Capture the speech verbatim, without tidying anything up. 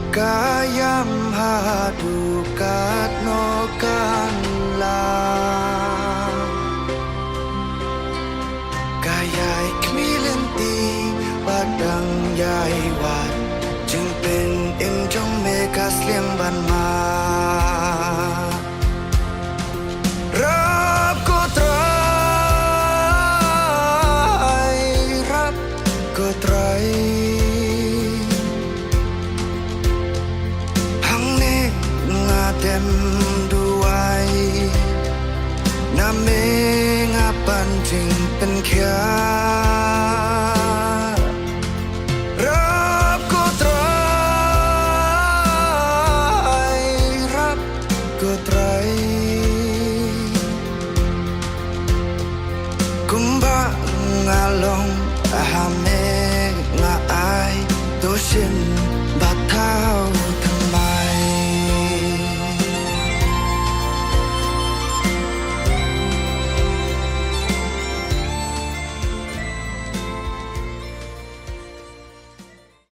Ka ïam haduh katno kan lah. Ka ïai khmih lynti bad dang ïai wad. Jingpynim jong me ka sliang ban mad. Rap ko Trai, rap ko Trai. Hangne nga dem duwai, na me nga pan jingpynkhiah. Rap ko Trai, rap ko Trai. Kumba nga long ha me nga ai, to shim